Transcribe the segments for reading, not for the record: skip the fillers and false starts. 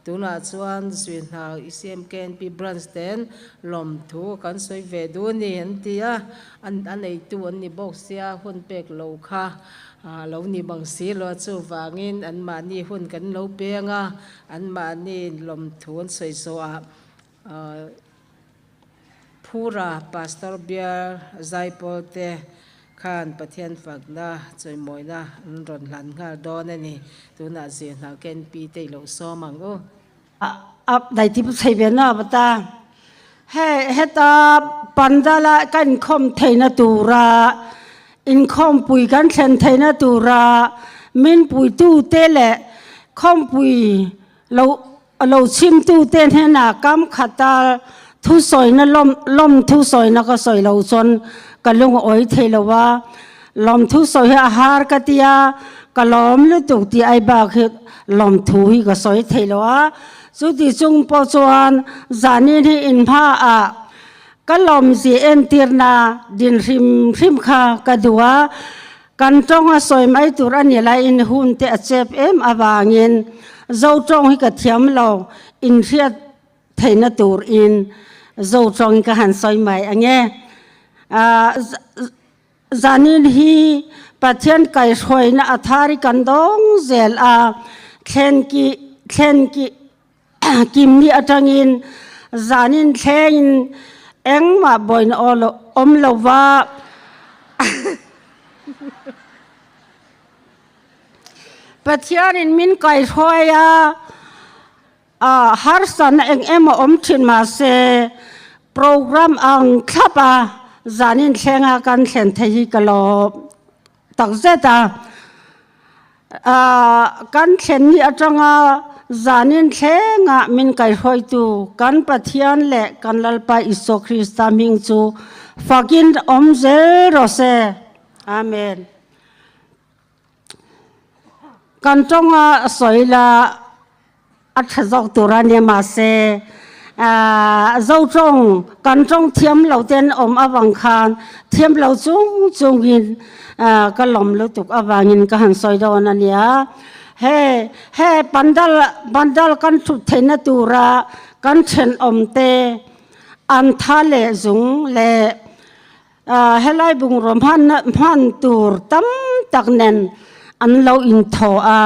Tunah chuan Zuihna ECMKNP Branch ten lawmthu kan sawi ve duh a ni an ti a, a neitu an ni bawk sia hun pek lo kha a lo ni bang si lo a, chuvangin anmahni hun kan lo peng a, anmahni lawmthu an sawi zawhah Phura Pastor Bial Zaipawl te khan Pathian fakna chawimawina an rawn hlan nghal dawn a ni. Tunah zirhna KNP te i lo sawm ang u. A dai ti chei ve na bata he heta pandala kan inkhawm theihna tura inkhawmpui kan thlen theihna tura min puitute leh khawmpui lo A lo chhimtute hnenah kam khata thusawina lawm lawm thusawina ka sawi lo chuan ka lung a awi thei lo a, lawm thusawi hi a har ka ti a, ka lawm lutuk tih ai bak hi lawm thu hi ka sawi thei lo a, chuti chung pawh chuan zanin hi inhmaah ka lawmzia entirna din hrim hrim kha ka duh a. Kan tawng a sawi mai tur a ni laiin hun te a chep em avangin Zo tawng hi ka thiam lo, inhriat theihna turin Zo tawngin ka han sawi mai ang e. Zanin hi Pathian kaihhruaina a thar hi kan dawng zel a, thlen ki thlen ki kim ni atangin zanin thlengin engmah buaina awm lo va Pathianin min kaihruai a, harsatna eng emaw awm thin mahse program ang thlap a zanin thlenga kan thlen thei hi ka lawm takzet a. Kan thlen ni atanga zanin thlengah min kaihruaitu kan Pathian leh kan Lalpa Isua Krista hming chu fakin awm zel rawh se. Amen. Kan tawnga sawi la a tha zawk tur a nia mahse zo tawng kan tawng thiam lo ten awm avang khan thiam lo chung chungin ka lawm lutuk avangin ka han sawi dawn a nia he he pandal pandal kan thut theihna tura kan thenawm te an tha leh zung leh Helai bungraw hman tur tam tak nen an lo inthaw a,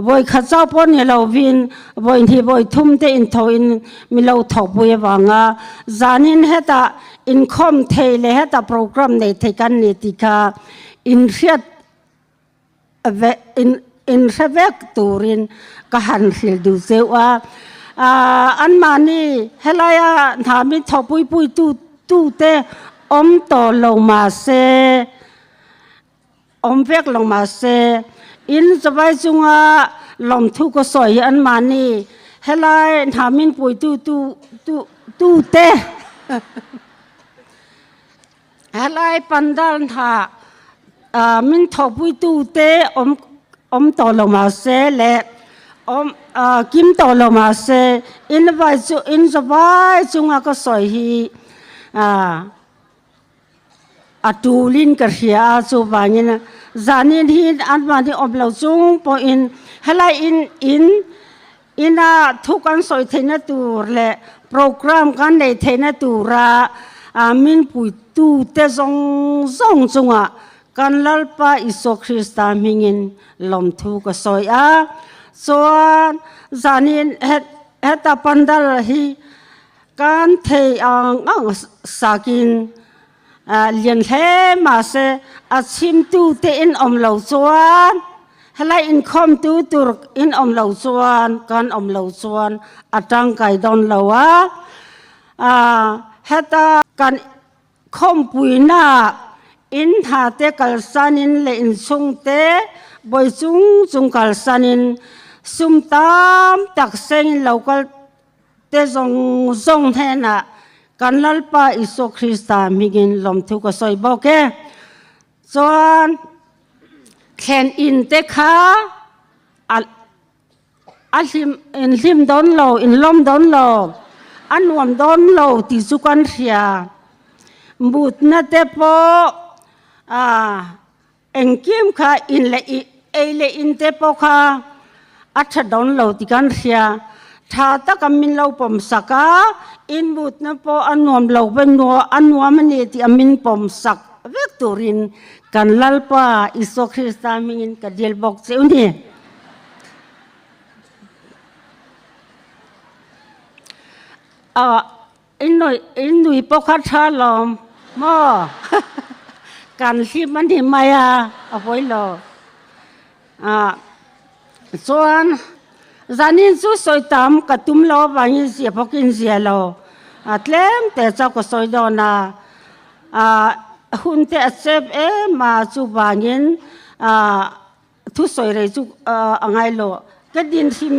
vawi khat chauh pawh ni lovin vawi hnih vawi thum te inthawhin mi lo thawkpui avanga zanin hetah inkhawm thei leh hetah program nei thei kan ni tih kha inhriat inhre vek turin ka han hrilh duh cheu a. Anmahni helaia hna min thawhpui pui tute awm tawh lo mahse, awm vek lo mahse, in zavai chunga lawmthu ka sawi hi anmahni helai hna min puitu tute Helai pandal hna min thawhpuitu te awm awm tawh lo mahse leh awm kim tawh lo mahse in vai chu in zavai chunga ka sawi hi a tulin ka hria a chuvangin zanin hi anmahni awm lo chung pawhin helai in in Ina thu kan sawi theihna tur leh program kan neih theihna tura min puitute zawng zawng chungah kan Lalpa Isua Krista hmingin lawmthu ka sawi a. Chuan zanin heta pandal hi kan thei ang ang sakin lian hle mahse a chhimtute in awm lo chuan helai inkhawmtu tur in awm lo chuan kan awm lo chuan a tangkai dawn lo a, heta kan khawmpuina in hna te kalsanin leh inchhungte bawi chung chung kalsanin sum tam tak sengin lo kal te zawng zawng hnenah kan Lalpa Isua Krista hmingin lawmthu ka sawi bawk e. Chuan thlen in te kha a a hlim in hlim dawn lo, in lawm dawn lo, a nuam dawn lo tih chu kan hria. Mutna te pawh a Engkim kha in leh ei leh in te pawh kha a tha dawn lo ti kan hria. Tha taka min lo pawm sak a, in mutna pawh a nuam lo ve a nuam a ni tih a min pawm sak vek turin kan Lalpa Isua Krista hmingin ka dil bawk che u ni. In nui pawh kha tha lawm maw? Kan hlim a ni mai a, a pawi lo. Chuan zanin chu sawi tam ka tum lo avangin zia bawkin zia lo. Tlem te chauh ka sawi dawn a, hun te a chep em a, chuvangin Thusawi rei chu a ngai lo. Ka din hrim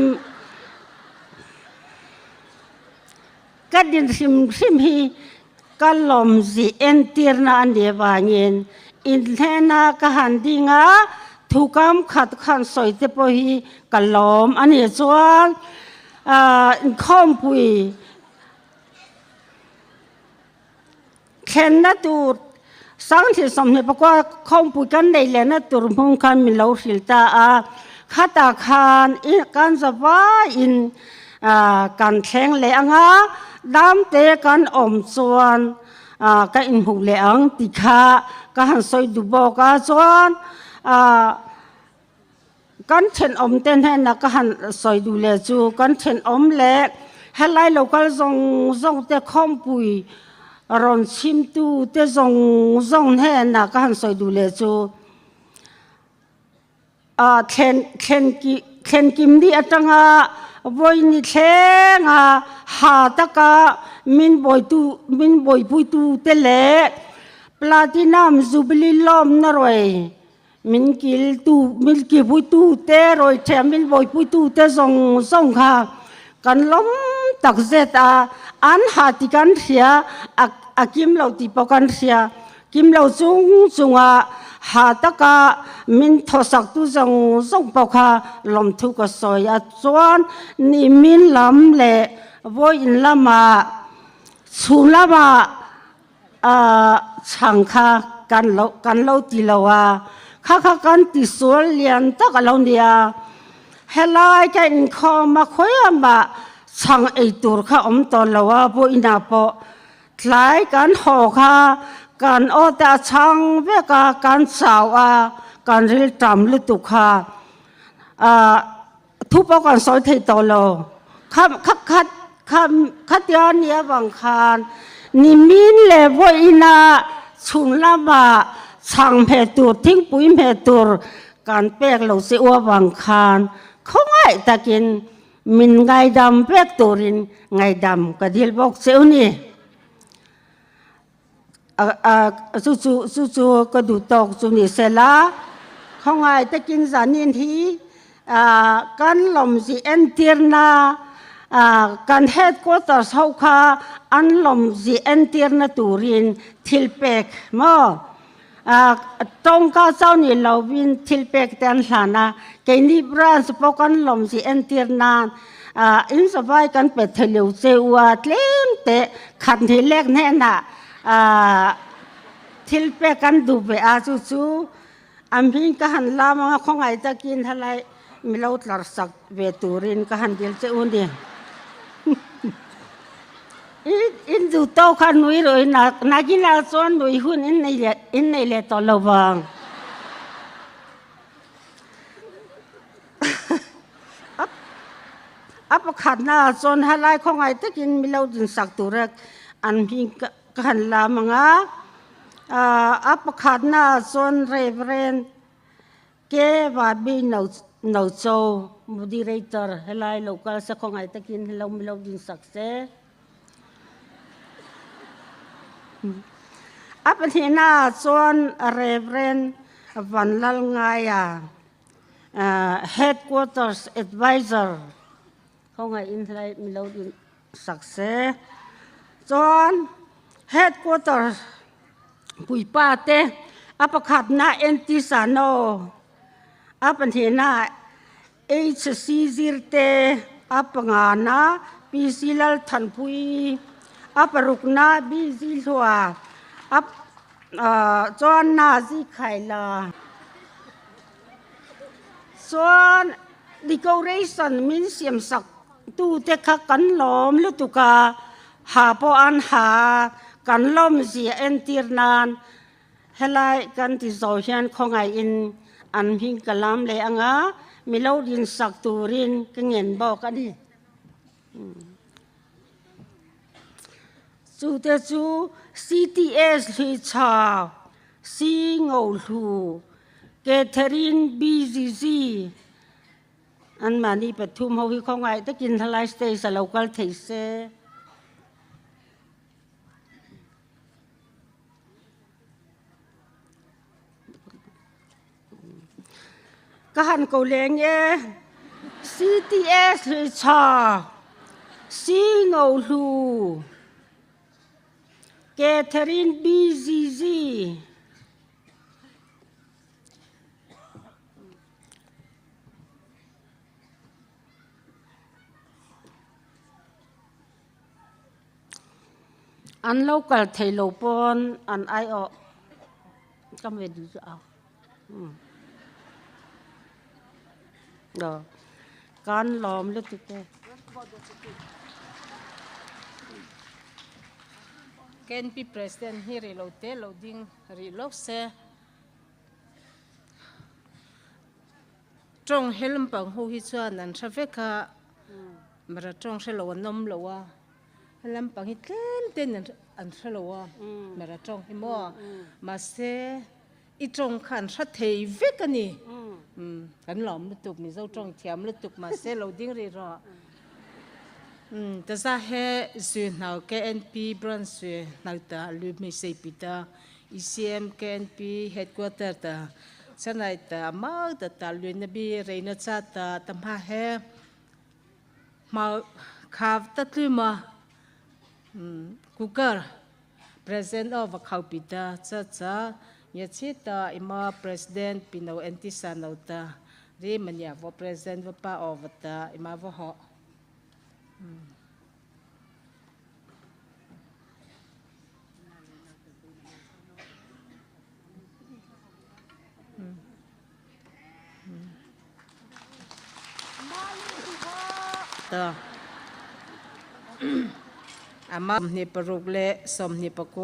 ka din hrim hrim hi ka lawmzih entirna a nih avangin inhlena ka han ding a, thukam khat khan sawi te pawh hi ka lawm a nih chuan inkhawmpui Thlenna tur Sangthil 24 khawmpui kan neih lehna tur hmung khan min lo hrilh ta a, khatah khan kan zavaiin kan thleng leh ang a, damte kan awm chuan ka inhmuh leh ang ti kha ka han sawi duh bawk a, chuan Kan thenawm te hnenah ka han sawi duh leh chu kan thenawm leh helai local zawng zawng te khawmpui rawn chhimtu te zawng zawng hnenah ka han sawi duh leh chu ah thlen thlen ki thlen kim ni atanga vawi ni thlenga ha taka min bawitu min bawipuitu te leh platinum jubilee lawmna rawi Min kiltu, min kipuitu te, rawithiam min bawipuitu te zawng zawng kha kan lawm tak zet a, an ha ti kan hria, a a kim lo tih pawh kan hria. Kim lo chung chunga ha taka min thawsaktu zawng zawng pawh kha lawmthu ka sawi a. Chuan ni min lam leh vawiin lamah chhun lamah Chhang kha kan lo kan lo ti lo a, kha kha kan ti sual lian tak a lo nia. Helai ka inkhawm a khawiah mah chhang ei tur kha awm tawh lo a, vawiinah pawh tlai kan haw kha kan aw te a chhang vek a, kan chau a, kan riltam lutuk kha. Thu pawh kan sawi thei tawh lo. Kha kha kha kha khatia ni avang khan nimin leh vawiina chhun lamah chhang hmeh tur, thingpui hmeh tur kan pek lo che u avang khan khawngaih takin min ngaidam vek turin ngaidam ka dil bawk che u ni. Chu chu chu chu ka duh tawk chu ni sela, khawngai takin zanin hi kan lawmzih entirna kan headquarters ho kha an lawmzih entirna turin thil pek maw tawngka chauh ni lovin thil pek te an hlan a, keini branch pawh kan lawmzih entir nan In zavai kan pe thei lo che u a, tlem teh khat hnih lek hnenah thil pek kan duh ve a, chu chu a hming ka han lam ang a, khawngaih takin helai mi lo tlar sak ve turin ka han dil che u ni. In duh tawk kha nui rawh in nakinah chuan nui hun in nei leh tawh lo vang. A pakhatna ah chuan helai khawngaih takin milo dinsak tura an hming ka han lam ang a, a pakhatna ah chuan Reverend K Vabi Nocho Moderator helai lo kal se khawngaih takin helo milo dinsak se. A pahnihna ah chuan Reverend Vanlalngaia Headquarters Advisor khawngaih in hlai milo din sak se. Chuan Headquarters puipa te a pakhatna NT Sano, a pahnihna HC Zirte, a pangana PC Lalthanpui, a parukna BZ Hlua, a Chuan Nazi Khaila chuan decoration min siam sak. tute kha kan lawm lutuk a, ha pawh an ha a, kan lawmzia entir nan helai kan ti zo hian khawngaihin an hming ka lam leh ang a, mi lo dinsak turin ka ngen bawk a ni. Chute chu CTS Hluichau, Si Ngohlu, Catherine BGG, anmahni pathum ho hi khawngaih takin helai stage a lo kal thei se. Ka han ko leng e. CTS hlui cha. Si ngo hlu. Catherine BZZ. An lo kal thei lo pawn an aiawh ka ve duh chu au. Kan lawm lutuk e. KNP President hi rih lo te lo ding rih lawk se. Tawng he lampang ho hi chuan an hre vek a, mara tawng hre lo an awm lo a, he lampang hi tlem ten an hre lo a, mara tawng hi maw, mahse i tawng kha an hre thei vek a ni, kan lawm lutuk Mizo tawng thiam lutuk mahse lo ding rih rawh. Taza he zui hnau KNP branch zui hnau ta lu hmei sei pi ta ECM KNP headquarter ta Chennai ta mau ta ta lu na bi rei na cha ta ta hma he mau khav ta tlu ma cooker present of khau pi ta cha cha ya chi ta ima president pino anti sa no ta ri mania vo present vo pa of ta ima vo ho Ta ama 26 le 24.